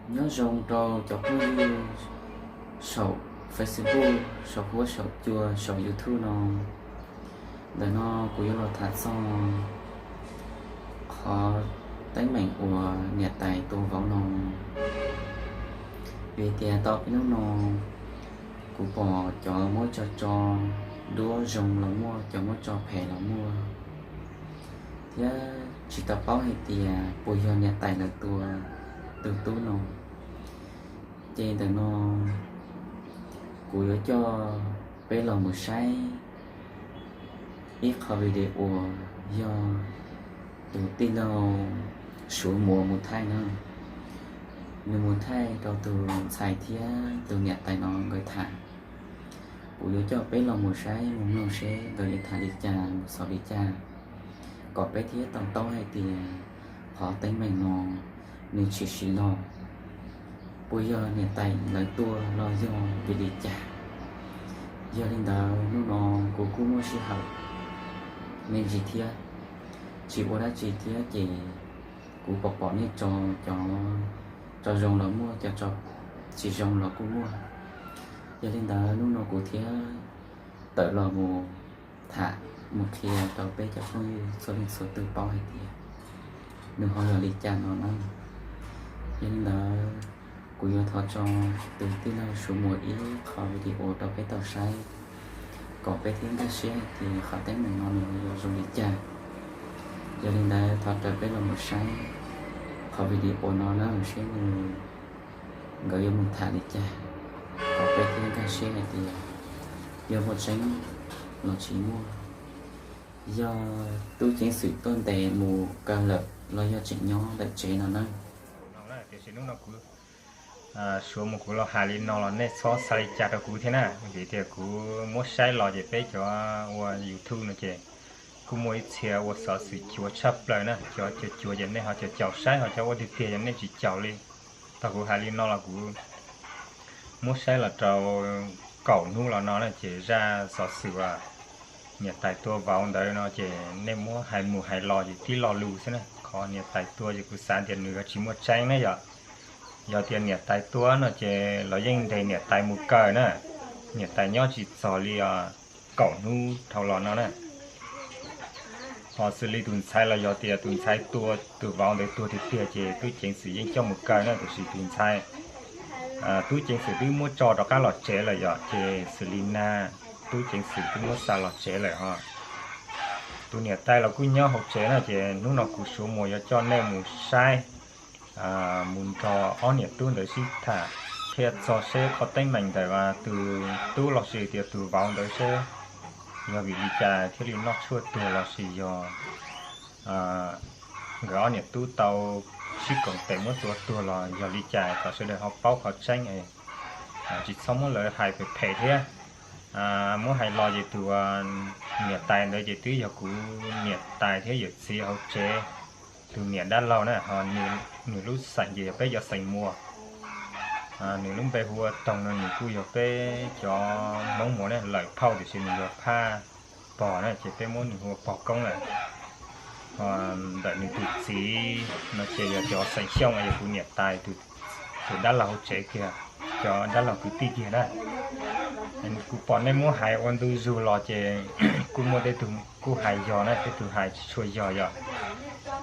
Nyob zoo rau cov phooj ywg saum Facebook, saum huab saum cua, saum YouTube no. Ntawm no kuv yuav los tham txog qhov teeb meem uas niam tais tua vauv no. Vim tias tau peb hnub no kuv pom cov muab tso tso duab zoo los muaj, cov muab tso phem los muaj, thiab tsis tau paub hais tias puas yog niam tais lawv tua tus tub no. Ces ntawm no kuv yuav coj peb los mus saib ib qho video uas yog tus tij laug Suav Muas mus thaij no. Nws mus thaij rau tus ntxhais thiab tus niam tais no nkawd tham. Kuv yuav coj peb los mus saib mus mloog seb nkawd yuav tham li cas mus xaus li cas, kom peb thiaj tau taub hais tias qhov teeb meem no nws tshwm sim los puas yog niam tais lawv tua los yog vim li cas. Yog li ntawd hnub no kuv kuj muaj sij hawm me ntsis thiab, tsis ua dab tsi thiab ces kuv pom pom nej tso cov tso zoo los muaj, cov tso tsis zoo los kuj muaj. Yog li ntawd hnub no kuv thiaj tawm los mus tham mus qhia rau peb cov phooj ywg txhua leej txhua tus paub hais tias nws ho yog li cas no na. Yog li ntawd kuv yuav thov tso tus tij laug Suav Muas ib qho video rau peb tau saib, kom peb thiaj nkag siab hais tias qhov teeb meem no nws ho yuav zoo li cas. Yog li ntawd thov caw peb los mus saib qhov video no na, seb nkawd yuav mus tham li cas, kom peb thiaj nkag siab hais tias yog muaj tseeb los tsis muaj, yog tub ceev xwm tuaj ntes mus kaw lawm los yog tseem nyob ntawm tsev no na. Tiam sis hnub no kuv Suav Muas kuv los hais li no los nej txhob xav li cas rau kuv thiab na, vim tias kuv muab saib los ces peb cov ua YouTube no ces kuj muaj ib txhia ua xov xwm cuav tshaj plaws na, cov cuav cuav ces nej ho caum caum saib, ho cov ua tiag tiag ces nej tsis caum li. Tau kuv hais li no los kuv muab saib los rau kaum hnub los no na, ces zaj xov xwm uas niam tais tua vauv ntawd no ces nej muab hais mus hais los ces tib lo lus xwb na. Qhov niam tais tua ces kuv xav tias nws yuav tsis muaj tseeb na yom. Yog tias niam tais tua no ces los yeej ntes niam tais mus kaw na, niam tais nyob tsis txog li kaum hnub dhau los no na. Ho xws li tus ntxhais los yog tias tus ntxhais tua tus vauv ntawd tuag tiag tiag ces tub ceev xwm yeej coj mus kaw na, tiam sis tus ntxhais tub ceev xwm twb muab tso rov qab los tsev lawm yom, ces xws li na tub ceev xwm twb muab xa los tsev lawm ho. Tus niam tais los kuj nyob hauv tsev na, ces hnub no kuv Suav Muas yuav coj nej mus saib, mus nrog ob niam tub ntawd sib tham, qhia txog seb qhov teeb meem ntawm tus tub los sis tias tus vauv ntawd seb yog vim li cas thiaj li noj tshuaj tuag los sis yog nkawd ob niam tub tau sib koom tes muab tua tuag los yog li cas, kom sawv daws ho paub qhov tseeb, tsis txhob muab lawv hais phem phem thiab. Muab hais los ces tus niam tais ntawd ces twb yog kuv niam tais thiab yawm txiv hauv tsev tus niam dab laug na, ho nws lub xeem ces yog peb cov xeem Muas. Nws lub npe hu ua Toog no, nws kuj yog peb cov Hmoob Muas ne, lawm phauj tiam sis nws yog phaj Pog na, ces peb muab nws hu ua Pog Koob lawm. Ho ntawm nws tus txiv no ces yog cov xeem Xyooj, yog kuv niam tais tus dab laug hauv tsev kiag, cov dab laug kwv tij kiag na. Kuv pom nej muab hais ua ntu zus los ces kuj muaj tej tug kuj hais yog na, tej tug hais tsis tshua yog yom.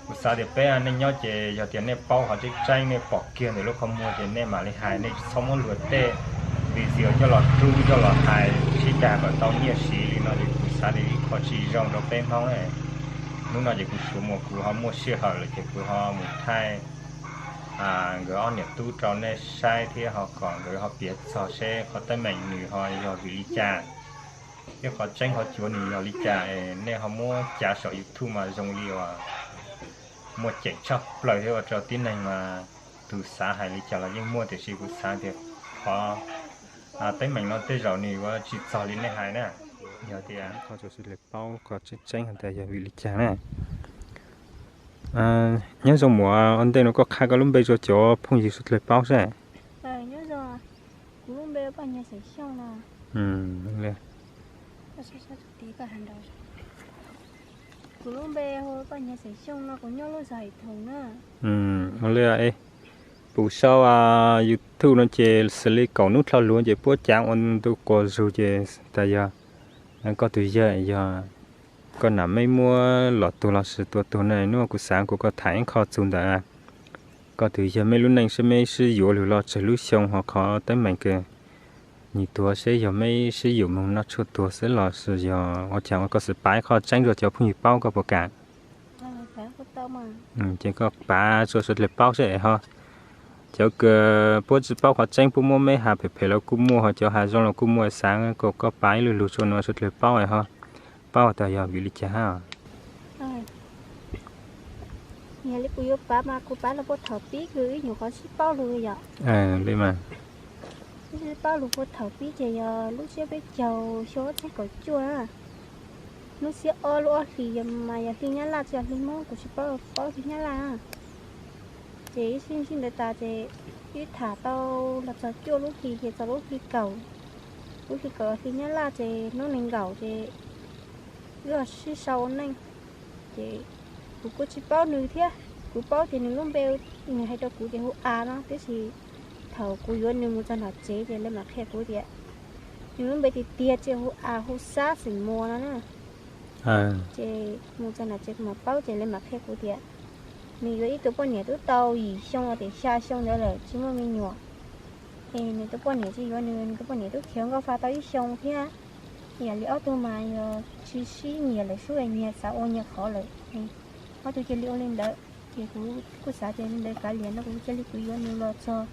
Kuv xav tias peb nej nyob ces yog tias nej paub qhov tseeb tseeb, nej pom kiag ntawm lub qhov muag ces nej mam li hais, nej tsis txhob muab luag tej video coj los rub coj los hais sib cag kom tau nyiaj siv li no ces kuv xav tias ib qho tsis zoo rau peb Hmoob na. Hnub no ces kuv Suav Muas kuv ho muaj sij hawm lawm ces kuv ho mus thaij nkawd ob niam tub rau nej saib thiab ho kom nkawd ho piav txog seb qhov teeb meem nws ho yog vim li cas, thiab qhov tseeb qhov cuav nws yog li cas. Nej ho muab cav saum YouTube mas zoo li uas muaj ceem tshaj plaws thiab ua rau tib neeg mas tus xav hais li cas los yeej muaj, tiam sis kuv xav tias qhov teeb meem no tej zaum nws yuav tsis txog li nej hais na. Yog tias qhov tseeb tseeb hais tias yog vim li cas na. Nyob zoo Muas, ua ntej no koj qha koj lub npe rau cov phooj ywg suav dlawg paub seb. Kuv lub npe hu Paj Nyiag xeem Xyooj no, kuv nyob lub zos Hais Thoom na. Ua li, Pum sau YouTube no ces xws li kaum hnub dhau los ces puab cav ua ntu quas zug ces tas yog koj tus yawg, yog koj nam meb muab los tuag los sis tua tuag na. Hnub kuv xaav kuv koj tham ib qho txug ntawm koj tus yawg meb lub neej seb meb sib yuav lug los tsawg lub xyoo, ho qhov teeb meem kws nwg tuag seb yog meb sib yuam moog noj tshuaj tuag xwb los sis yog ua caag, ua koj xav pav ib qho tseeb rua cov phooj ywg paub koj puas kam? Ces koj pav rua suav dlawg paub seb ho cov kws puab tsi paub qhov tseeb puab muab meb has phem phem los kuj muaj, ho cov has zoo los kuj muaj. Xaav kom koj pav ib lu lug rua nuav suav dlawg paub ho paub tas yog vim li cas hab. Yog li kuv yuav pav mas kuv pav lug puag thaum pib kws ib nyuag qhov sib paub lug yom. Li mas, sib paub lug puag thaum pib ces yog lub tsiab peb caug xyoo ob txhiab kaum cuaj, lub xiab ob lub ob hlis mas yog hli Nyab Laj tsi yog hli Hmoob kuv tsi paub, paub hli Nyab Laj. Ces ib sib sib ntawd tas ces wb tham tau los txog cuaj lub hlis ces txog lub hli kaum, lub hli kaum hli Nyab Laj ces hnub nees nkaum ces wb sib sau ua neej. Ces kuv kuj tsis paub nws thiab, kuv paub tias nws lub npe, nws hais rau kuv tias hu A no, tiam sis thaum kuv yuav nws mus txog nram tsev ces lawv mam qhia kuv tias nws lub npe tiag tiag ces hu A, hu Xab Xeem Muas no na. Ces mus txog nram tsev kuv mam paub ces lawv mam qhia kuv tias nws yuav ib tug poj niam twb tau yim xyoo los tias xya xyoo ntawd lawm tsis muaj me nyuam. Es nws tus poj niam tsis yuav nws, nws tus poj niam twb khiav nkauj fa tau ib xyoo thiab. Yam li ob tug mas yog tsis sib nyiam lawm, sib nyiam xav ua nyias qhov lawm, ob tug cia li ua li ntawd. Ces kuv kuj xav tias li ntawd kav liam no kuv cia li kuv yuav nws los txog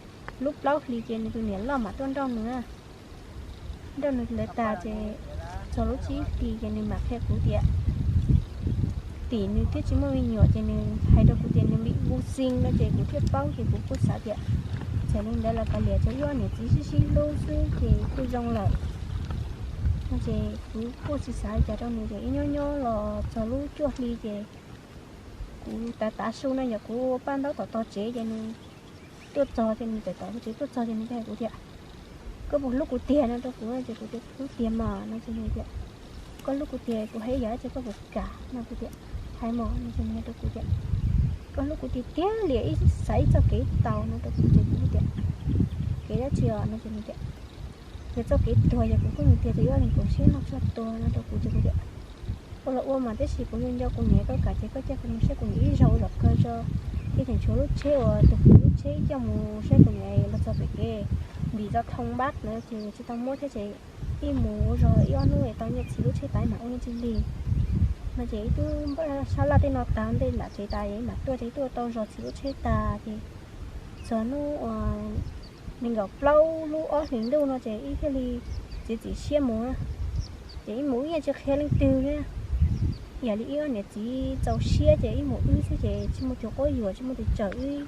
lub plaub hlis ces nws tus niam loj mam tuaj nrauj nws, nrauj nws lawv tas ces txog lub tsib hlis ces nws mam qhia kuv tias tim nws thiab tsis muaj me nyuam ces nws hais rau kuv tias nws bị vô sinh no ces kuv thiaj paub ces kuv kuj xav tias txawm li ntawd los kav liam ces wb ob niam txiv sib sib hlub xwb ces kuj zoo lawm. No ces kuv kuj tsis xav li cas rau nws ces ib nyob nyob los txog lub cuaj hli ces kuv tav tav su no yog kuv paj ntaub tom tog tsev ces nws tuaj txog ces nws tawm tom tsev tuaj txog ces nws hais kuv tias koj puas hlub kuv tiag no rau kuv ces kuv tias kuv hlub tiag mas no ces nws tias koj hlub kuv tiag kuv hais ib yam ces koj puas kam no kuv tias hais mas no ces nws hais rau kuv tias koj hlub kuv tiag tiag li wb xav ib txoj kev tau no rau kuv ces kuv tias kev dab tsi os no ces nws tias yog txoj kev tuag yog kuv pheej nws tiag ces wb ob leeg koom siab noj tshuaj tuag no rau kuv ces kuv tias ua los ua mas tiam sis kuv nco nco kuv niam koj kam ces koj coj kuv mus saib kuv niam ib zaug los kawg tso, thiab tseem tshuav lub tsheb uas tus kwv lub tsheb coj mus saib kuv niam los txog pem kev ntim tau thoo npab ntawd ces tsis tau muab thiab ces ib mus ua zog ib ob hnub tau nyiaj txhiv lub tsheb tas mam ua nyiaj txhiv li no ces ib tug npaj sab laj tej no tas ntej nram tsev tas mam tuaj ces ib tug tau zog txhiv lub tsheb tas ces txog hnub nees nkaum plaub lub ob hlis ntuj no ces ib thiaj li txiav txim siab mus na. Ces ib mus ib yeej tsis qhia leej twg thiab, yam li ib ob niam txiv txaus siab ces ib mus wb xwb ces tsis muaj tus quab yuam tsis muaj tus tsawm wb.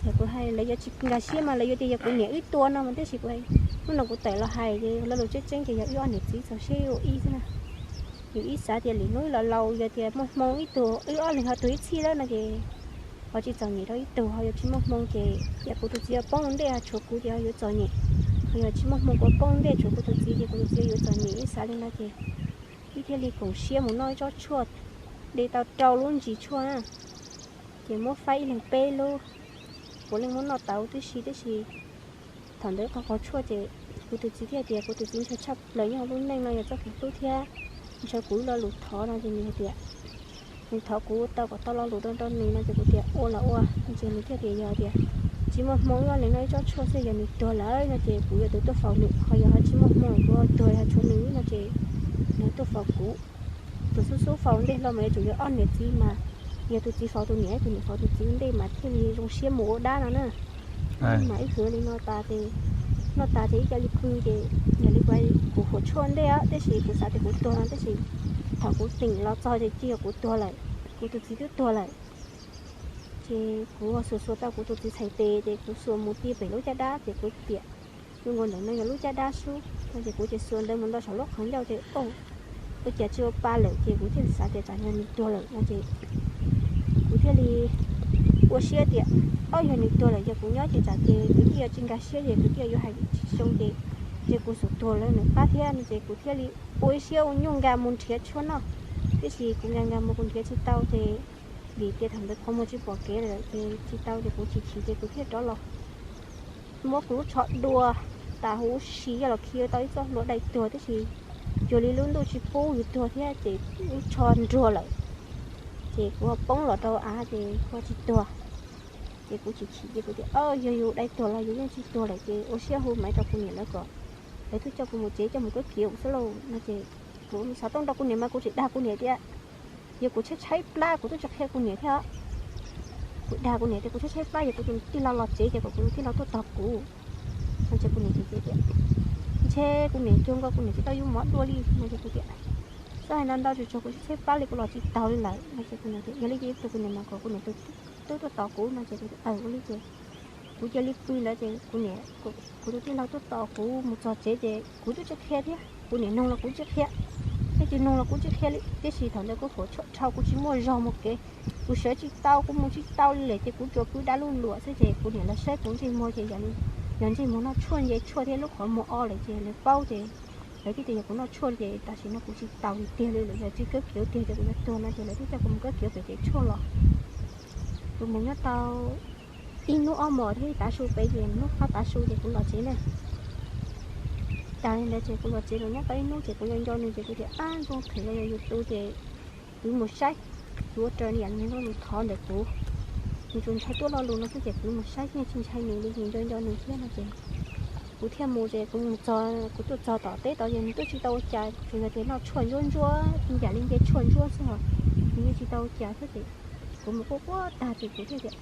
Ces kuv hais lawv yuav tsis nkag siab mas lawv yuav tias yog kuv niam wb tua no mas tiam sis kuv, hnub no kuv tawm los hais ces lawv lus tseeb tseeb ces yog wb ob niam txiv txaus siab ua ib xwb na. Yus ib xav tias lwm hnub los laus yog tias muaj hmoo ib tug wb ob leeg ho tuag ib txhij lawm no ces ho tsis txom nyem rau ib tug, ho yog tsis muaj hmoo ces yam kuv tus txiv poob ua ntej tshuav kuv ces ho yuav txom nyem, ho yog tsis muaj hmoo kuv poob ua ntej tshuav kuv tus txiv ces kuv tus txiv yuav txom nyem. Ib xav li no ces ib thiaj li koom siab mus noj ib tsob tshuaj de tau rau lub ntsis tshuaj na, ces muab faib ib leeg peb lub, puav leej muab noj tau tib si tib si. Thaum ntawd qhov qhov tshuaj ces kuv tus txiv thiaj tias kuv tus txiv ntshaw tshaj plaws nyob hauv lub neej no yog txoj kev hlub thiab ntshaw kuv lo lus thov no ces nws hais tias nws thov kuv tau kom tau lo lus rau rau nws no ces kuv tias ua los ua no ces nws thiaj tias yog tias tsis muaj hmoo wb ob leeg noj ib tsob tshuaj xwb yog nws tuag lawm no ces kuv yog tus tuaj faus nws, ho yog ho tsis muaj hmoo kuv tuag ho tshuav nws no ces nws tuaj faus kuv. Tus xub xub faus ntej hlo mas yuav tsum yog ob niam txiv mas yog tus txiv faus tus niam, tus niam faus tus txiv ntej mas thiaj li zoo siab mus ua dab no na. Mas ib txwm li no tas ces, noj tas ces ib co li pw ces yog li kuv huam tshuaj ntej tiam sis kuv xav tias kuv tuag no tiam sis thaum kuv teem los txog ces cia kuv tuag lawm, kuv tus txiv twb tuag lawm. Ces kuv xuas xuas tau kuv tus txiv txhais tes ces kuv xuas mus ti pem lub caj dab ces kuv tias zoo nkaus ntawm no yog lub caj dab sub no ces kuv ces xuas ntawd mus nto saum lub qhov ncauj ces ua cas tsis ua pa lawm ces kuv thiaj xav tias tsam yog nws tuag lawm no ces kuv thiaj li ua siab tias ob yog nws tuag lawm ces kuv nyob ces tsam ces kuv twb yuav tsis nkag siab ces kuv twb yuav hais tsis zoo ces, ces kuv xub tuag lawm nws qab thiab no ces kuv thiaj li ua ib siab ua nyuj nkag mus nrhiav tshuaj noj. Tiam sis kuv nkag nkag mus kuv nrhiav tsis tau ces Vim tias thaum ntawd qhov muag tsis pom kev lawm ces tsis tau ces kuv chim chim ces kuv thiaj rov los muab kuv lub tsho dua tas huv si los khi tau ib txoj hlua dai tuag tib si. Cuag li lub ntuj tsis pub yus tuag thiab ces lub tsho nruag lawm, ces kuv poob los rau av ces kuv tsis tuag. Ces kuv chim chim ces kuv tias, Yog yus dai tuag los yus yeej tsis tuag lawm ces ua siab hu maiv rau kuv niam lawv kom lawv twb coj kuv mus tsev coj mus kab kiv xwb lauj no ces kuv xav tooj rau kuv niam mas kuv tseem dag kuv niam tias, Yog kuv tshaib tshaib plab kuv twb tsis qhia kuv niam thiab. Kuv dag kuv niam tias kuv tshaib tshaib plab yog kuv tus tij laug los tsev ces kom kuv tus tij laug tuaj tos kuv no ces kuv niam tias, Ntshe kuv niam cuag nkaus kuv niam tsis tau yuav mov dua li no ces kuv tias, Txhob hais ntau ntau tsuas tsuag kuv tshaib tshaib plab li kuv los tsis taus li lawm no ces kuv niam tias, Yog li ces ib pliag kuv niam mas kom kuv niam tub tuaj tos kuv no ces kuv tias, Aws, ua li ces kuv cia li pw ntawd ces kuv niam, kuv tus tij laug tuaj tos kuv mus txog tsev ces kuv twb tsis qhia thiab kuv niam nug los kuv tsis qhia, thiab tsis nug los kuv tsis qhia li. Tiam sis thaum ntawd kuv huam tshua dhau kuv tsis muaj zog mus kev, kuv sawv tsis tau kuv mus tsis tau li lawm ces kuv tsuas pw dab lub luam xwb ces kuv niam lawv saib kuv ntsej muag ces yog ntsej muag noj tshuaj nce tshuaj thiab lub qhov muag o lawm ces lawv paub ces lawv thiaj tias yog kuv noj tshuaj ces tam sim no kuv tsis taus li tiag li lawm, yog tsis kab kiv tiag ces kuv yuav tuag no ces lawv thiaj coj kuv mus kab kiv pem kev tshuaj los. Kuv mus nyob tau ib hnub ob hmos thiab ib tav su pem ces hnub qab tav su ces kuv los tsev na. Cas li ntawd ces kuv los tsev los nyob tau ib hnub ces kuv nco nco nws ces kuv tias, Ab, zoo them los yog yus tu ces kuv mus saib, kuv ua raws li yam nws lo lus thov ntawm kuv. Nws tsuas ntshai tuaj lo lus no xwb ces kuv mus saib yeej tsis ntshai nws li, nws nco nco nws thiab no ces kuv thiaj mus ces kuv mus txog, kuv tuaj txog tom teb tod ces nws twb tsis tau ua cas, tsuas yog tias noj tshuaj ntsuab ntsuab yam li nce tshuaj ntsuab xwb os, nws yeej tsis tau ua cas thiab ces kuv mus quaj quaj tag ces kuv thiaj tias,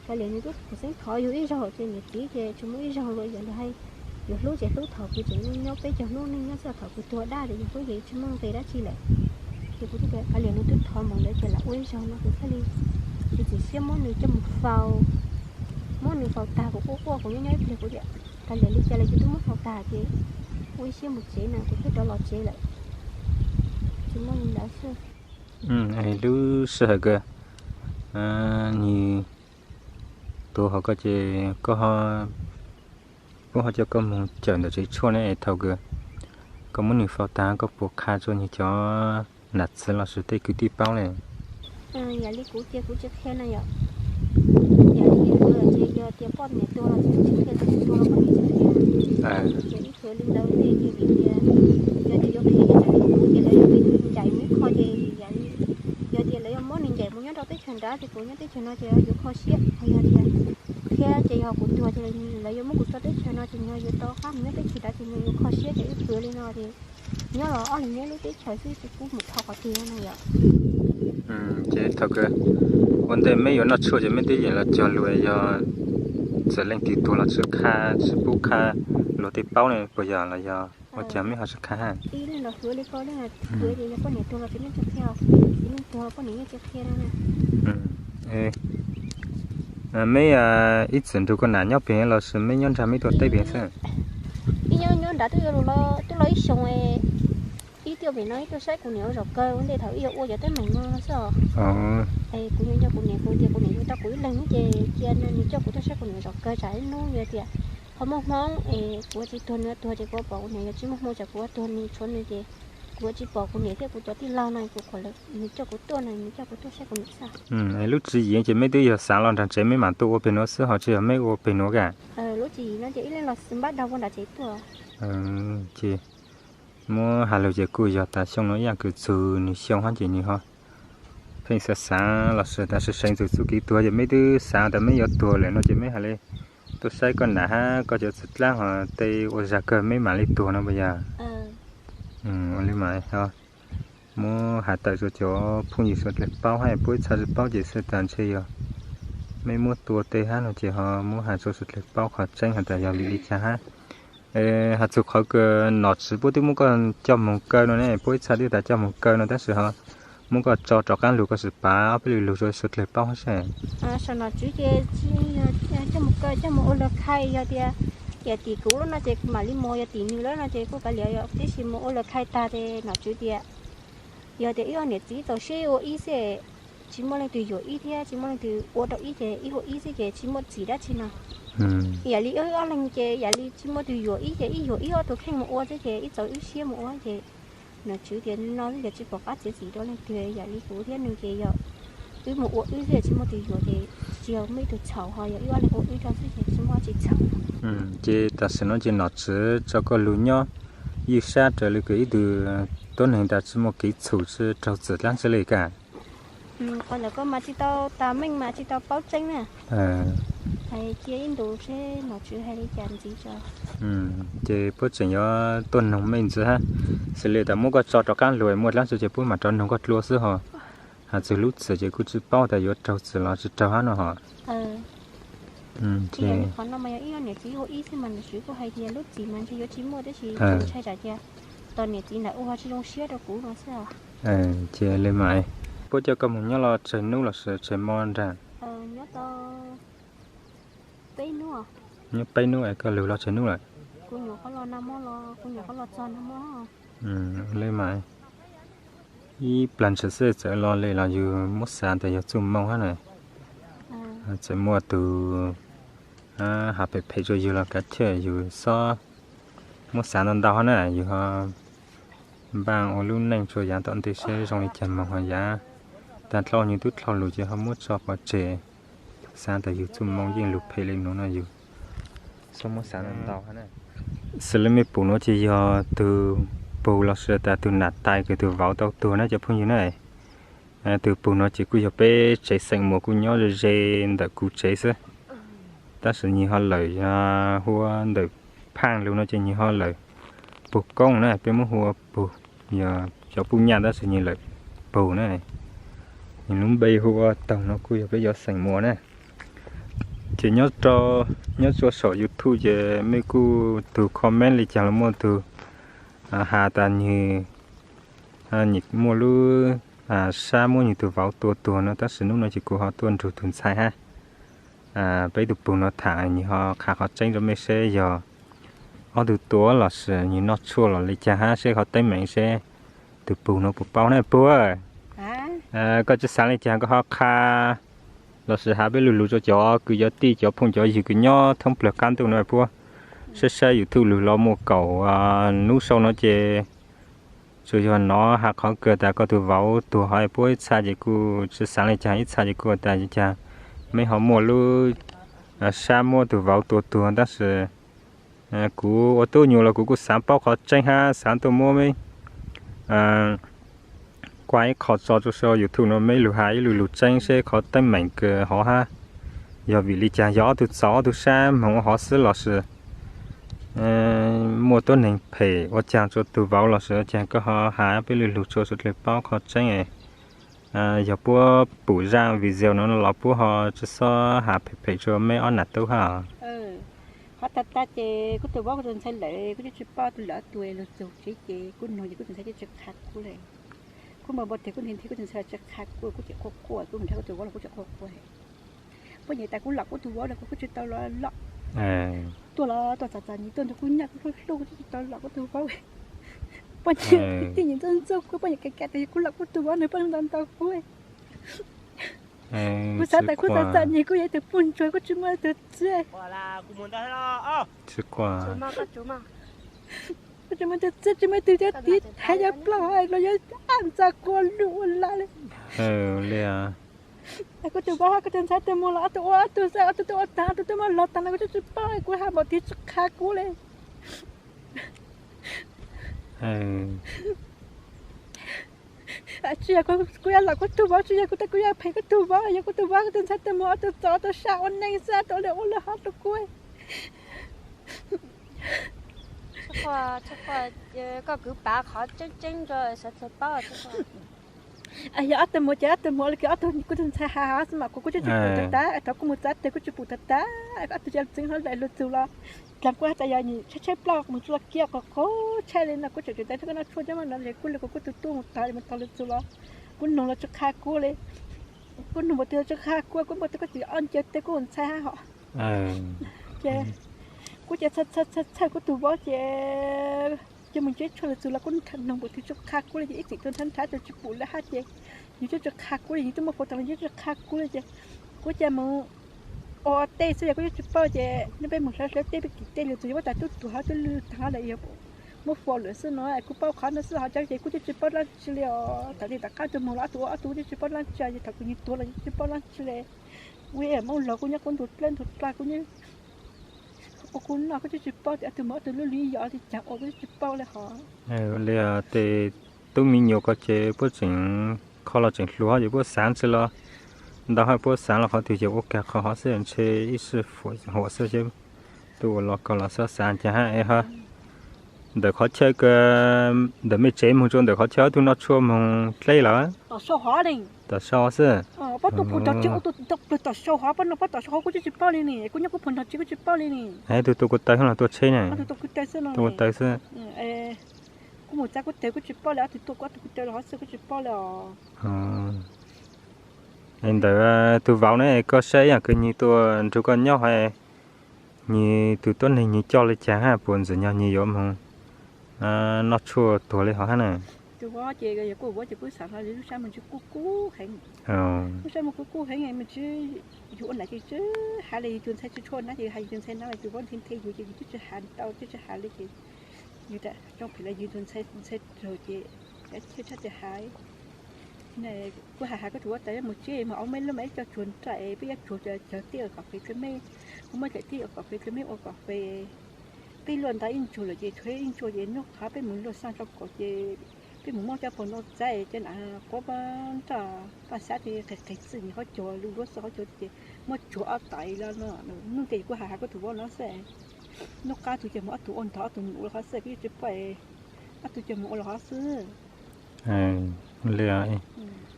Kav liam, nws twb pum xeeb thov yus ib zaug ces niam txiv ces tsis muaj ib zaug los yog li hais, yus hlub ces hlub thaum kuv tseem nyob peb caug hnub neej nyob xwb, thaum kuv tuag dab ces yus hlub ces tsis muaj nqis dab tsi lawm. Ces kuv thiaj tias, Kav liam, nws twb thov mus ntawd ces lam ua ib zaug no kuv thiaj li txiav txim siab muab nws coj mus faus. Muab nws faus tag kuv quaj quaj kuv nyob nyob ib pliag kuv tias, Kav liam, li cas los yus twb muab faus tag ces ua ib siab mus tsev na, kuv thiaj rov los tsev lawm. Tsis muaj li ntawd xwb. Lub sij hawm kawg, nws tuag hauv koj ces koj, puab ho coj koj mus cawm ntawm tsev tshuaj ne es thaum kawg koj muab nws faus tag koj puas qha rua nws cov nam txiv lossis tej kwv tij paub ne? Yam li kuv ces kuv tsis qhia na yom. Yam li yus tuag ces yog tias poj niam tuag los tsis qhia, txiv tuag los poj niam tsis qhia. Ces ib txwm li ntawd tej ces vim tias yog tias yuav qhia ces tam li kuv ces lawv yuav ncaim mus ib qho ces yam li yog tias lawv yuav muab nws ncaim mus nyob rau teb chaws nrad ces kuv nyob teb chaws no ces yuav kho siab, ho yog tias qhia ces yog kuv tuag ces lawv yuav muab kuv tso teb chaws no ces nws yuav tau qab mus nyob teb chaws nrad ces nws yuav kho siab ces ib txwm li no ces nyob los ob leeg nyob lub teb chaws xwb ces kuv mus dhau qhov twg no yom. Ces thaum kawg ua ntej meb yuav noj tshuaj ces meb twb yeej los cog lus yog txawm leej twg tuag los tsis qha, tsis pub qha luag tej paub ne puas yog los yog ua cas meb ho tsis qha ha? Meb ib txwm nrug koj nam nyob pem lossis meb nyob nrag meb tuaj teb pem xwb? Ib nyob nyob nrad twb yuav twb los ib xyoos, ib tuaj pem no ib tuaj saib kuv niam ua zaum kawg ua ntej thaum ib yuav ua cov teeb meem no xwb os. Es kuv nco nco kuv niam, kuv tias kuv niam yuav tau kuv ib leeg ces cia nws coj kuv tuaj saib kuv niam zaum kawg tsam ib hnub yog tias ho muaj hmoo es kuv tsis tuag nws tuag ces kuv pom kuv niam, yog tsis muaj hmoo tsam kuv tuag nws tshuav nws ces kuv tsis pom kuv niam thiab kuv cov tij laug no kuv, nws coj kuv tuaj no, nws coj kuv tuaj saib kuv niam xwb. Lub tswv yim ces meb twb yog xav los nrag tsev meb mam tuaj ua pem nuav xwb ho tsis yog meb ua pem nuav ka? Lub tswv yim no ces ib leeg los npab dag ua nram tsev tuaj. Ces muab has lug ces kuj yog tas xyoo no ib yam kws txug nwg xyoo hab ces nwg ho pheej xav xav los sis tas seev txug txuj kev tuag ces meb twb xav tas meb yuav tuag lawm no ces meb has le tuaj saib koj nam hab koj cov txiv dlaab ho tej ua zag kawg meb mam li tuag no puas yog? Ua le mas ho muab has tawm rua cov phooj ywg suav dlawg paub hab puab ib txha tsi paub ces xwb tas ntshe yog meb muab tua tej hab no ces ho muab has rua suav dlawg paub qhov tseeb has tas yog vim li cas hab. Has txug qhov kws nom tswv puab twb muab koj coj moog kaw no ne, puab ib txha twb tas coj moog kaw no tab sis ho muab koj tso rov qaab lug koj sim pav ob peb lug lug rua suav dlawg paub hab saib. Saum nom tswv ces tsi yog coj moog kaw, coj moog ua lawv khai, yog tias tim kuv lawm no ces kuv mam li moog, yog tim nwg lawm no ces kuj kav liam, yog tib si moog ua lawv khai tag ces nom tswv tias yog tias ib ua niam txiv txaus siab ua ib xwb, tsis muaj leej twg yuam ib thiab tsis muaj leej twg ua rau ib ces ib ua ib xwb ces tsis muaj txim dab tsi no. Yam li ib ob leeg ces yam li tsis muaj twg yuam ib ces ib yuam ib ob tug kheej moog ua xwb ces ib txaus ib siab moog ua ces nom tswv tias no xwb ces tsis pom qab txiav txim rau leej twg. Yam li kuv thiab nwg ces yog Wb mus ua wb xwb tsis muaj tus yuav ces tsis yog muaj ib tug txhaum, ho yog wb ob leeg ua wb rau xwb ces tsis muaj tsis txhaum. Ces tam sim no ces nom tswv tso koj lug nyob ywj sab raws li kws ib tug tuab neeg tas tsis muaj kev txhum tsis raug txim dlaab tsi li ka. Qhov ntawd koj mas tsis tau tas meej mas tsis tau paub tseeb na. Hais cia ib ntus seb nom tswv hais li cas ntxiv tso. Ces puab tseem yuav tuaj noog mej ntxiv hab. Xws li tas muab koj tso rov qaab lug muaj dlaab tsi ces puab mam rov noog koj dlua xwb ho. Has txug lub txim ces kuj tsis paub tas yuav raug txim los tsis raug hab no ho. Qhov no mas yog ib ob niam txiv ua ib xwb mas nom tswv kuj hais tias lub txim mas ntshe yuav tsis muaj tab sis tseem ntshai tsam tias tos niam txiv ntawd ua ho tsis zoo siab rau kuv no xwb. Ces li mas, puab coj koj moog nyob los tsawg nub los sis tsawg mo nraag? Nyob tau peb nub. Nyob peb nub es koj lug los tsawg nub lawm? Kuv nyuam qhuav los nag hmo los, kuv nyuam qhuav los txog nag hmo. Li mas, ib plag ntshis xwb txawm los li los yug muab xav tas yog txuj moo hab na. Txawm muaj tug has phem phem rua yug los kav chawj yug xob muab xav ntau ntau hab na, yug ho npaaj ua lub neej rua yaav tom ntej seb zoo li cas moog ho yaav taag dlhau yug tub dlhau lug ces ho muab tso pov tseg. Xav tas yug txuj moo yeej lug phem li nuav no yug xob muab xav ntau ntau hab na. Xws li mej pum nuav ces yog tug pug los sis tas tug nam tais kws tug vauv tau tuag na cov phooj ywg na. Tug pug no ces kuj yog peb tsev xeem Muas kuj nyob ze ze ntawm kuv tsev xwb. Tab sis nwg ho lawm hu ua ntawm Phaaj lug no ces nwg ho lawm Pug Koob na, peb muab hu ua Pug, yog cov puj nyaj tab sis nwg lawm Pug na. Nwg lub npe hu ua Toog no kuj yog peb cov xeem Muas na. Ces nyob rau, nyob rua saum YouTube ces mej kuj tug comment li caag los muaj tug has tas nwg muaj lub sab muab nwg tug vauv tua tuag no, tab sis nub no ces kuv ho tuaj nrug tug ntxhais hab peb tug pug no tham nwg ho qha qhov tseeb rua mej seb yog ob tug tua los sis nwg noj tshuaj los li caag hab seb qhov teeb meem seb tug pug no puas paub na pug. Koj tsi xaav li caag koj ho qha los sis has peb lu lug rua cov kwv cov tij cov phooj cov ywg kws nyob thoob plawg qaab ntuj no puab saib saib YouTube lug los muaj kaum nub sau no ces tsuas yog nov has qhov kawg tas koj tug vauv tuag ho puab ib txha ces kuj tsi xaav li caag, ib txha ces kuj tas li caag meb ho muaj lub sab muab tug vauv tua tuag, tab sis kuv ua tub nyuas los kuv kuj xaav paub qhov tseeb hab xaav tuaj muab meb kuaj ib qho tso rua sau YouTube no meb lug has ib lu lug tseeb seb qhov teeb meem kawg hov hab yog vim li caag, yog ob tug txaus ob tug sab moog ua hov xwb los sis muaj tuab neeg phem ua caag rua tug vauv los sis ua caag, koj ho has peb lu lug rua suav dlawg paub qhov tseeb. Yog puab pum zaaj video no los puab ho tsi xob has phem phem rua meb ob nam tub hab. Qhov tag tag ces kuv tug vauv kuv tug ntxhais lawm kuv tsi paub tus lawv tua lug txug tsev ces kuv nug ces kuv tug ntxhais tsi qha kuv le. Kuv npau npau tias kuv nug nug kuv tug ntxhais tsi qha kuv, kuv tseem quaj quaj, kuv nug kuv tug vauv los kuv tseem quaj quaj. Puab nyiam tas kuv lom kuv tug vauv los kuv tsi tau lom. Tuaj los tuaj txom txom nyem, tuaj nrug kuv nyaj kuv hlub hlub, kuv tsi tau lom kuv tug vauv. Puab nyiam kwv tij nyiam ntxub ntxub kuv, puab nyiam kav kav tas yog kuv lom kuv tug vauv nws puab ntaus ntaus kuv. Kuv xav tas kuv txom txom nyem kuv yog ib tug puj ntsuag kuv tsi muaj tug txiv. Kuv tsi muaj tug txiv tsi muaj tug cov tiv thaiv cov plaub hais los yog ab ntxa quas lug ua lawm li. Kuv tug vauv hab kuv tug ntxhais tug mus los ob tug ua ob tug xwb, ob tug tuaj ua taag ob tug tuaj muab lov taag no kuv tsi paub, kuv has npaum twg tsi qha kuv le. Tsi yog kuv yuav lom kuv tug vauv, tsi yog kuv tas kuv yuav phem kuv tug vauv, yog kuv tug vauv kuv tug ntxhais tug mus ob tug txaus ob tug sab ua neej xwb, tau le ua le hov rua kuv. Koj kwv pav qhov tseeb tseeb rua sawv dlawg paub. Yog ob tug mus ces ob tug mus, ob tug kuv tug ntxhais has xwb mas kuv kuj tsi pum tag tag, thaum kuv mus txav teg kuj tsi pum tag tag, ob tug tseem txeev hlo lawm lug txug los, dlaag kuj has tas yog tshaib tshaib plab mus tsuj lug kiag qhov qhov tshaib li no kuj tseem tseem tau koj noj tshuaj coj mas no es kuj li kuv kuj tu tu mus tog mus tog lug txug los, kuv noog los tsi qha kuv li. Kuv noog npaum twg tsi qha kuv, kuv npaum twg kuj tseem ob ncaws teg kuv ntxhais hab hos. Ces kuv ces txhawj txhawj kuv tug vauv ces, ces mus ntsib tshuaj lug txug los kuv noog npaum twg tsi qha kuv li ces ib txwm tuaj nrhav nrhav ces tsi pum lawm hab ces yus twb tsi qha kuv li, yus twb muaj fauv taag los yus tsi qha kuv li ces kuv ces mus ua tej xwb yog kuv yeej tsi paub ces neb peb mus hlawv hlawv tej peb kim tej lug txug yog muab tas tub tuag hab tub lwj taag hab lawm yog muab faus lawm xwb no, kuv paub qhov no xwb, ho cov ces kuv twb tsis paub dab tsi li os. Thaum twg tom qab tuag mus los ob tug ua ob tug twb tsis paub dab tsi, thaum kuv nws tuag los twb tsis paub dab tsi li. Ua Hmoob laus kuj nyob kuj ntug dlej ntug dla kuj nyob ua kuv noj kuj twb tsis paub tias ob tug mus ob tug lub li yog li cas ua kuj twb tsis paub li hos. Li tes tub me nyuam ko ces puab tseem kho los tseem hluas ces puab xaav tsi los ntau hab, puab xaav los qhov twg ces ua kag qhov hov xwb, ntshe ib sij huam xwb ces tuaj ua los koj los xaav xaav cas hab es ho ntawm qhov chaw ntawm mej tsev moog rua ntawm qhov chaw ob tug noj tshuaj moog dleb lawm. Tom sau xwb. Tom sau hov kuj twb tsis paub li ne, kuv nyob kuv pog nrog tsev kuj tsis paub li ne. Tug tuaj kuv taw los tuaj tsheb ne? Tuaj kuv taw xwb. Kuv mus txav kuv taw kuj tsis paub li, ob tug tuaj kuv ob tug kuv taw los hov xwb kuj tsis paub li os. Ntawm tug vauv ne, koj saib ib yaam kws nwg tuaj nrug koj nyob hov, nwg tug tuab neeg nwg coj li cas hab, puas ntxim nyog nwg yuav moog noj tshuaj tuag li hov hab na? Tug vauv ces yog kuv vauv ces kuv xaav hlo lub sab moog tsis kub kub heev. Lub sab moog kub kub heev, yug ua nam ces tsi has li yug tug ntxhais tsi tshua nab ces has yug tug ntxhais nab, tug vauv nthe nthe yug ces yug twb tsi has ntau twb tsi has li ces yug rau phem los yug tug ntxhais raug ces thiaj tshaj tsi has. Kuv has has koj tug vauv tas mus tsev mas ob meb lub mas ib co tsuag nraj es peb yuav tsuag cov tij kom fes dlua meb, kuv muab cov tij kom fes dlua meb ua kom fes. Peb luaj nta ib ntsuag lawm ces tshuav ib ntsuag ces nub qhov peb mus luaj xaj rau kaum ces peb mus muab cov pog no txav cov nam quav nraj paj xav ces qis qis txwj nwg qhov cag lug luab xwb qhov cag ces muab tsuag ob tais los no. Nub tes kuv has has koj tug vauv no xwb. Nub qab tug cag mus ob tug ua ntog ob tug mus ua los hov xwb, kuv yeej tsi paub ob tug cag mus ua los hov xwb. Li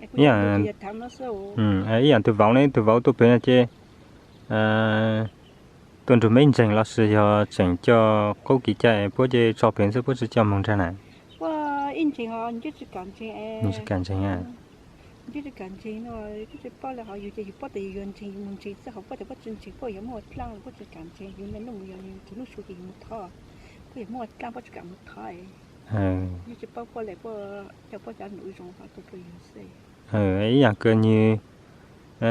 ib yaam tug vauv ne, tug vauv tuaj pem no ces tuaj nrug meb ntseeg lossis yog tseem coj qub kev cai puab ces tso pem xwb puab tsi coj moog nraag na? Puab ib ntseeg os, tsi kam ntseeg. Tsi kam ntseeg no, tsi paub li hov, yug ces yug paub tas yug yuav ntseeg yug mus ntseeg xwb, hov puab tas puab tsi ntseeg puab yuav muab ua dlaab los puab tsi kam ntseeg, yug me nuj mus yog yug tug nuj su ces yug mus thov, puab yuav muab ua dlaab puab tsi kam mus thov. Yug tsi paub puab le puab coj puab cov num zoo hov tuaj rua yug xwb. Ib yaam kws nwg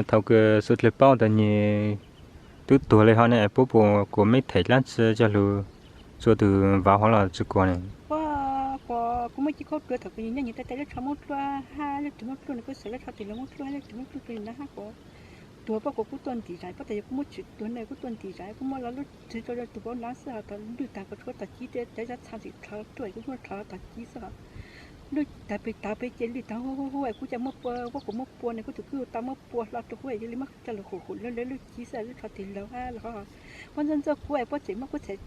thaum kws suav dlawg paub tas nwg tub tuag li hov ne, puab puas kuas meb them dlaab tsi coj lug tsua tug vauv hov los tsi kuas ne? Kuas, kuas kuv muaj ci khaub dua thaum kws nwg nyob nwg tais tais lub tsho muab dluab hab lub tug muab dluab, nwg kuj xav lub tsho tis los muab dluab hab lub tug muab dluab rua nwg na hab kuas tuag puab kuas kuv tuaj ntim zais, puab tas yog kuv muab tsim tuag ne kuv tuaj ntim zais, kuv muab los lub txwv rau tug vauv na xwb hov, lwj taag kuas tshuav tog ci, cov zab txha ntxim dlhov ruaj kuv muab dlhov tog ci xwb hov. Lwj taag pem taag pem ces lwj taag hu hu hu kuv ca muab pua, puab kuas muab pua ne kuv tug kwj tau muab pua hlo rua kuv es yog li muab coj lug hum hum lawv lub ci xwb, lub tsho tis laug hab los hov. Puab ntxawj ntxawj kuv es puab tseem muab kuv txhais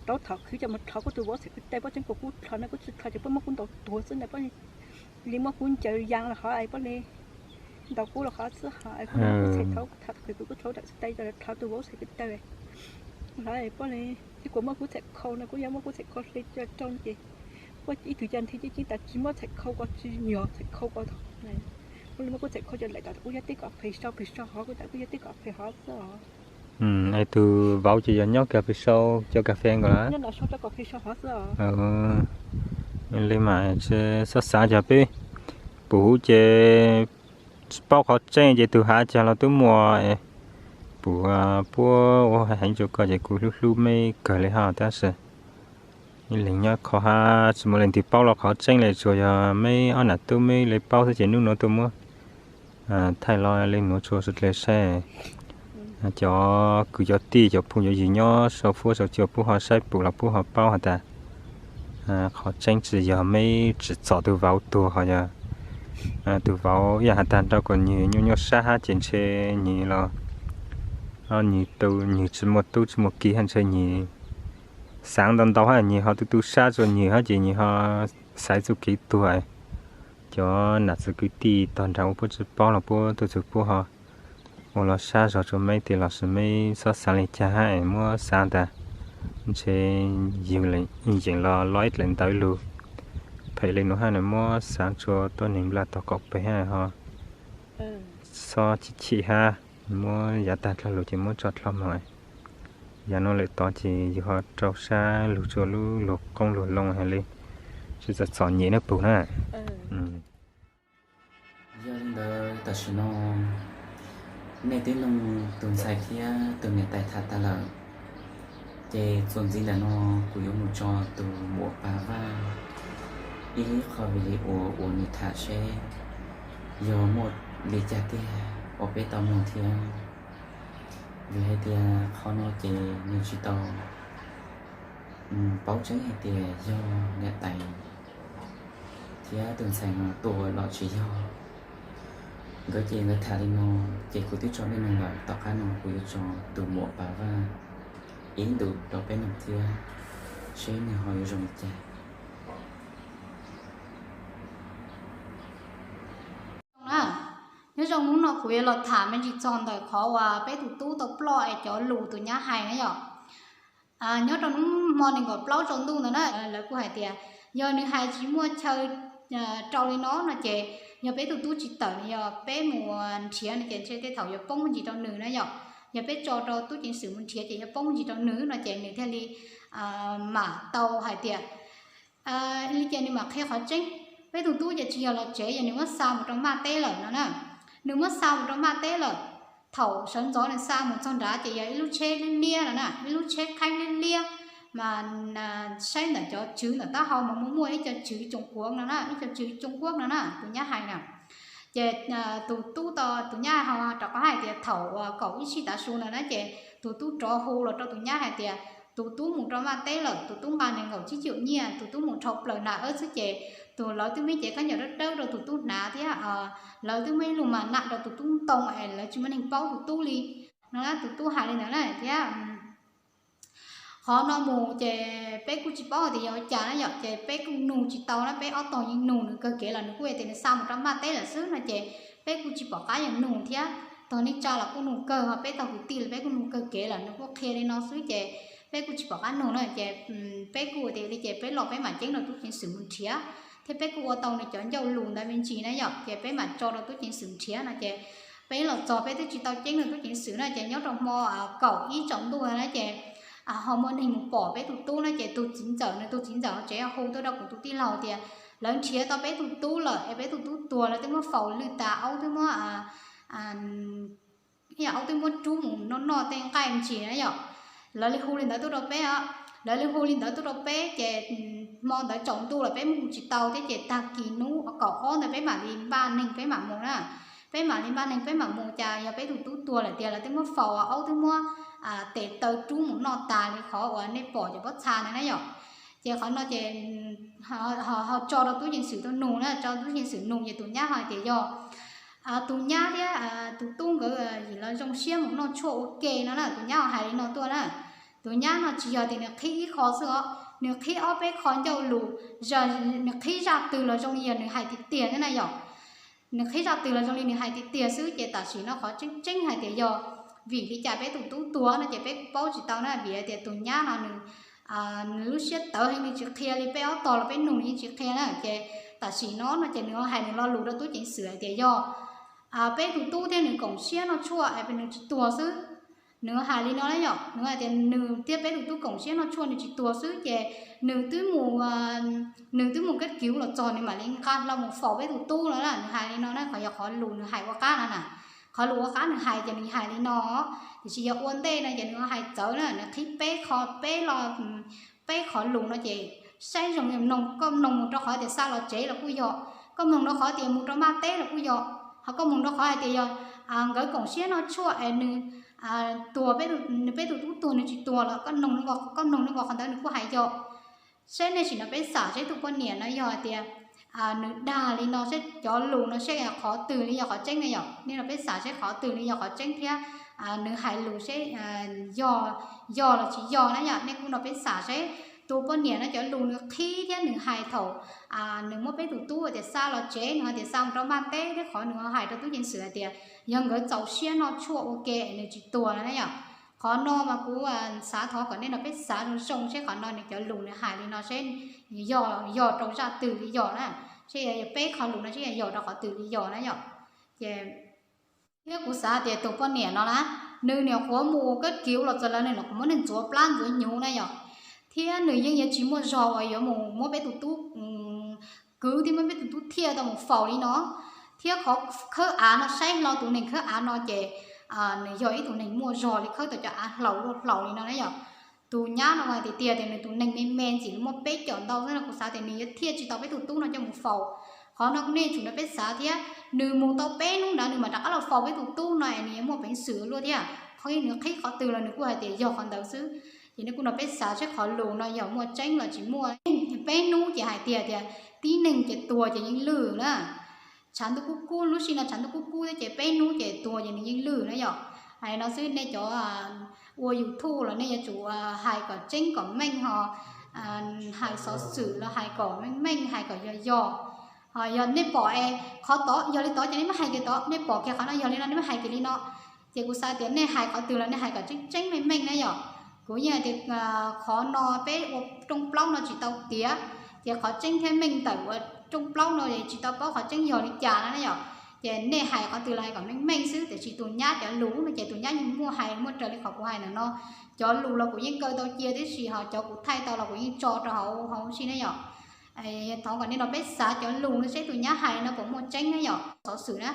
tauv thaum khwv coj mus rho kuv tug vauv txhais kwv tau, puab tseem kuas kuv rho ne kuv tsi rho ces puab muab kuv ntaus tuag xwb na, puab li muab kuv ncaws yaa los hov, puab li ntaus kuv los hov xwb hov, kuv txhais tauv thaum khwv kuv txhais tauv txhais tais coj los rho tug vauv txhais kwv tau. Hov puab li, ces kuas muab kuv txhais khau no kuv yuav muab kuv txhais khau hle rau ces puab ib tug ca nthe ces tas tsi muab txhais khau ko tsi nyog txhais khau ko thaum, puab li muab kuv txhais khau coj lawm tas kuv yuav teb kom phem sau phem sau hov, kuv tas kuv yuav teb kom phem hov xwb os. Es tug vauv ces yog nyob kag pem sau cov kas fes nkaus lawm? Nyob no sau cov kas fes sau hov xwb os. Li mas tsi xob xaav cog peb pum huv ces tsi paub qhov tseeb ces tug hav cog los tub muaj, pum puab ua heev rua koj ces kuv hlub hlub meb kawg li hab tab sis ib leeg nyob qhov hab tsi muaj leej twg paub los qhov tseeb li, tsuas yog meb ob nam tub meb li paub xwb ces nub nuav tuaj muab thaij los li nuav tsua suav dlawg saib. Cov kwv cov tij cov phooj cov ywg nyob sau fuab sau cua puab ho saib pum los puab ho paub has tas qhov tseeb tsi yog meb tsim txom tug vauv tuag ho yog tug vauv ib yaam has tag nrho kuas nwg nyuaj nyuaj sab hab ces ntshe nwg los nwg tu nwg tsi muaj tub tsi muaj ki hab ntshe nwg xaav ntau ntau hab nwg ho tu tu sab rua nwg hab ces nwg ho xaiv txuj kev tuag. Cov nam txiv kwv tij tog nraag ua puab tsi paub los puab tuaj txug puab ho ua los sab zog rua meb tes lossis meb xob xaav li cas hab es muab xaav tas ntshe yug yeem los lo ib dlaim ntawv lug phem li nuav hab na, muab xaav tsua tuab neeg nplaj tog qaum peg hab ho xob chim chim hab, muab yav tag dlog lug ces muab tso dlho moog. Yav nuav lawm tod ces yug ho rau sab lug tsua lub luag qoob luag loo hab li, tsi txom txom nyem na pug na. Yog li ntawd tam sim no nej twb noog tug ntxhais thiab tug niam tais tham tag lawm, Ces txuas ntxiv ntawm no kuv yuav mus tso tus muam Pas Vaj ib qho video uas nws tham seb yog muaj li cas tiag uas peb tau mloog thiab. Vim hais tias qhov no ces nws tsis tau paub tseeb hais tias yog niam tais thiab tus ntxhais no tua los tsis yog. Nkawd ces nkawd tham li no, ces kuv twb tso nej mloog lawm, tom qab no kuv yuav tso tus muam Pas Vaj ib ntu rau peb mloog thiab, seb nws ho yuav zoo li cas. Nyob zoo hnub no kuv yuav los tham me ntsis txog ntawm qhov uas peb tus tub tau ploj es cov lus tus nyab hais na yom. Nyob rau hnub hmo nees nkaum plaub tsaus ntuj ntawd na, lawv kuj hais tias yog nws hais tsis muaj chaw rau li no no ces yog peb tus tub tsis tawm, yog peb mus nrhiav no ces ntshe tej thaum yuav poob me ntsis rau nws na yom. Yog peb tso rau tub ceev xwm mus nrhiav ces yuav poob me ntsis rau nws no ces nws thiaj li mam tau hais tias li ces nws mam qhia qhov tseeb. Peb tus tub ces tsis yog los tsev, yog nws muab xa mus rau Maj teb lawm no na. Nws muab xa mus rau Maj teb lawm. Thaum sawv ntxov nws xa mus txog nrad ces yog ib lub tsheb liab liab no na, ib lub tsheb kheeb liab liab, mas saib ntawm cov tswv ntawm taub hau mas muaj muaj ib co tswv Coom Kuav no na, ib co tswv Coom Kuav no na, tus nyab hais na. Ces tus tub, tus nyab ho rov qab hais tias thaum uas kaum ib sij tav su ntawd na ces tus tub rov hu los rau tus nyab hais tias tus tub mus rau Maj teb lawm, tus tub nqa nees nkaum tsib caum nyiaj, tus tub mus dhau plaws nas wb xwb ces tus lawv twb muaj cev khaub ncaws dawb dawb rau tus tub hnav thiab lawv twb muaj ib lub mas nam rau tus tub ntoo es lawv tsis muaj neeg paub tus tub li no na. Tus tub hais li ntawd na thiab qhov no mus ces peb kuj tsis paub hais tias yog ua cas na yom, ces peb kuj nug tsis tau na, peb ob tog yeej nug nws kawg kev lawm, nws kuj hais tias nws xa mus rau Maj teb lawm xwb no ces peb kuj tsis pom qab yuav nug thiab. Tog neej tsa los kuj nug kawg, ho peb tog kwv tij los peb kuj nug kawg kev lawm, nws kuj qhia li no xwb ces peb kuj tsis pom qab nug na ces peb kuj tias li ces peb los peb mam ceeb rau tub ceev xwm mus nrhiav, thiab peb kuj ua tau nws cov ncauj lus ntawd me ntsis na yom, ces peb mam tso rau tub ceev xwm nrhiav no ces peb los txog peb twb tsis tau ceeb rau tub ceev xwm na ces nyob rau hmo kaum ib tsaus ntuj na ces ho muaj neeg mus pom peb tus tub na ces tus txiv ntxawm, nws tus txiv ntxawm tsev hu tuaj rau kuv tus tij laug tias lawv nrhiav tau peb tus tub lawm es peb tus tub tuag, lawv twb muab faus lwj tas, aub twb muab aub twb muab rub mus noj noj tej nqaij ntsis na yom. Lawv li hu li ntawd tuaj rau peb os, lawv li hu li ntawd tuaj rau peb ces hmo ntawd tsaus ntuj lawm peb mus tsis tau thiab ces tag kis hnub kaum ob ntawd peb mam li npaj neeg peb mam mus na. Peb mam li npaj neeg peb mam mus cas yog peb tus tub tuag lawm tiag, lawv twb muab faus, aub twb muab tes taw rub mus noj tas li qhov uas nej pom cov pob txha ntawd na yom. Ces qhov no ces ho tso rau tub ceev xwm tuaj nug na, tso tub ceev xwm nug ces tus nyab ho hais tias yog tus nyab thiab tus tub nkawd yim los zoo siab mus noj tshuaj ua ke no na, tus nyab ho hais li no tuaj na. Tus nyab no tsis yog tias nws qhib ib qho xwb os, nws qhib ob peb qho ncauj lus, nws qhib zaj twg los zoo li yog nws hais tiag tiag thiab na yom. Nws qhib zaj twg los zoo li nws hais tiag tiag xwb ces tam sim no qhov tseeb tseeb hais tias yog vim li cas peb tus tub tuag no ces peb kuj paub tsis tau na, vim hais tias tus nyab no nws nws lub siab tawv heev, nws tsis qhia li, peb ob tog los peb nug nws yeej tsis qhia na ces tam sim no no ces nws ho hais nws lo lus rau tub ceev xwm hais tias yog peb tus tub thiab nws koom siab noj tshuaj es nws tsis tuag xwb. Nws hais li no na yom, nws hais tias nws thiab peb tus tub koom siab noj tshuaj nws tsis tuag xwb ces nws twb mus, nws twb mus kab kiv los txog nws mam li nqa hlo mus faus peb tus tub no na, nws hais li no na, qhov yog qhov lus nws hais ua qab no na. Qhov lus ua qab nws hais ces nws hais li no, tiam sis yog ua ntej no ces nws hais txawv na, nws qhib peb qho, peb los peb qhov lus no ces saib zoo, koj mloog mus rau qhov tias xa los tsev los kuj yog, koj mloog rau qhov tias mus rau Maj teb los kuj yog, ho koj mloog rau qhov hais tias yog nkawd koom siab noj tshuaj es nws tuag, nws peb tus tub tuag nws tsis tuag los koj mloog, koj mloog nws qhov ntawd nws kuj hais yog. Seb nej sim no peb xam seb tus poj niam no yog hais tias nws dag li no seb cov lus no seb qhov twg li yog qhov tseeb na yom, nej no peb xam seb qhov twg li yog qhov tseeb thiab nws hais lus seb yog, yog los tsis yog na yom, nej kuj no peb xam seb tus poj niam no cov lus nws qhib thiab nws hais thaum nws muab peb tus tub tias xa los tsev, nws hais tias xa mus rau Maj teb thiab qhov nws hais rau tub ceev xwm hais tias yog nkawd txaus siab noj tshuaj ua ke nws tsis tuag no na yom. Qhov no mas kuv xav thov kom nej no peb xav zoo zoo seb qhov no nws cov lus nws hais li no seb yog, yog rau zaj twg li yog na, seb yog peb qhov lus no seb yog rau qhov twg li yog na yom. Ces thiab kuv xav tias tus poj niam no na, nws nyuam qhuav mus kab kiv los txog lawv nws nyuam qhuav muab neeg ntxuav plab ntxuav hnyuv na yom, thiab nws yeej yuav tsis muaj zog uas yuav mus muab peb tus tub kwv thiab muab peb tus tub thiaj tau mus faus li no. Thiab qhov khawb av no saib hlo tus neeg khawb av no ces nws yog ib tug neeg muaj zog li, khawb tau cov av hlau luaj hlau li no na yom. Tus nyab no mas tiag tiag tias nws tus neeg me me ntxim muaj peb caug ntau xwb no, kuv xav tias nws yuav thiaj tsis tau peb tus tub no coj mus faus. Qhov no kuv nej yuav tsum rau peb xav thiab, nws mus tau peb hnub ntawd nws mam rov qab los faus peb tus tub no es nws yuav muaj peev xwm luaj thiab. Qhov nws qhib qhov twg los nws kuj hais tias yog qhov ntawd xwb. Ces nej kuj nrog peb xav seb qhov lus no yog muaj tseeb los tsis muaj. Peb hnub ces hais tiag tias tib neeg ces tuag ces yeej lwj na. Tshav ntuj kub kub, lub sij no tshav ntuj kub kub thiab ces peb hnub ces tuag ces nws yeej lwj na yom. Hais li no xwb, nej cov ua YouTube los nej yuav tsum hais kom tseeb kom meej ho, hais xov xwm los hais kom meej meej, hais kom yog yog. Ho yog nej pom es qhov tod yog li tod ces nej muab hais kiag tod, nej pom kiag qhov no yog li no nej muab hais kiag li no. Ces kuv xav tias nej hais qhov twg los nej hais kom tseeb tseeb meej meej na yom. Kuv yeej hais tias qhov no peb ua rooj plaub no tsis tau tiav, ces qhov tseeb thiab meej ntawm ua rooj plaub no tsis tau paub qhov tseeb yog li cas na yom. Ces nej hais qhov twg los hais kom meej meej xwb, tiam sis tus nyab cov lus no ces tus nyab yeej muaj hais muaj raws li qhov kuv hais ntawm no. Cov lus los kuv yeej kaw tau cia tib si, ho cov kuv thaij tau los kuv yeej tso rau hauv hauv si na yom. Thov kom nej nrog peb xav cov lus no seb tus nyab hais no puas muaj tseeb na yom. Xov xwm na,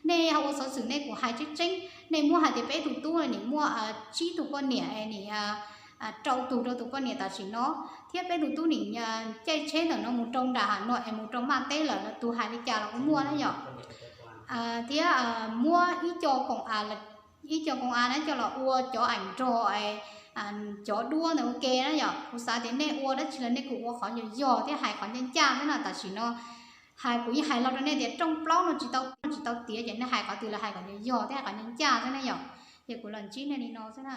nej ho ua xov xwm nej kuj hais tseeb tseeb, nej muab hais tias peb tus tub nim muaj tsib tug poj niam es nim rau tug rau tus poj niam tam sim no, thiab peb tus tub nim caij tsheb ntawm no mus rau nram Hav Nois es mus rau Maj Teb lawm, tus hais li cas los kuj muaj na yom. Thiab muab ib co koom av, ib co koom av na coj los ua cov aim nrog cov duab ntawd ua ke na yom. Kuv xav tias nej ua dab tsi los nej kuj ua qhov yog yog thiab hais qhov ncaj ncaj xwb na. Tam sim no hais kuv yeej hais los rau nej tias rooj plaub no tsis tau, tsis tau tiav, ces nej hais qhov twg los hais kom yog yog thiab hais qhov ncaj ncaj xwb na yom. Ces kuv los ntsib nej li no xwb na.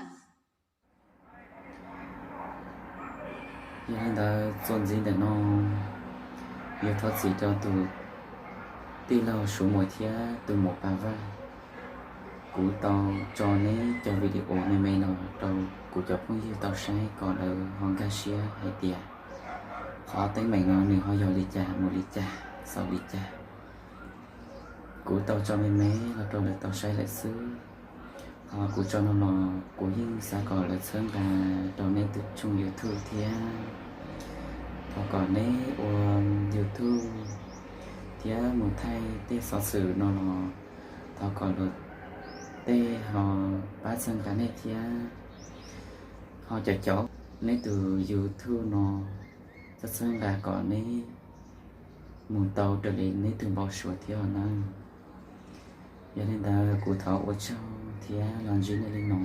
Yog li ntawd txuas ntxiv ntawm no yuav thov txim rau tus tij laug Suav Muas thiab tus muam Pas Vaj. Kuv tau tso neb cov video me me no rau kuv cov phooj ywg tau saib kom lawv ho nkag siab hais tias qhov teeb meem no nws ho yog li cas mus li cas xaus li cas. Kuv tau tso me me los rau lawv tau saib lawm xwb. Qhov kuv tso no los kuv yeej xav kom lawv txhawb nqa rau neb tus tshooj YouTube thiab. Thov kom neb ua YouTube thiab mus thaij tej xov xwm no los thov kom luag tej ho pab txhawb nqa nej thiab. Ho caum caum neb tus YouTube no txhawb nqa kom neb mus tau raws li neb tus npau suav thiab na. Yog li ntawd kuv thov ua tsaug thiab los ntsib nej li no.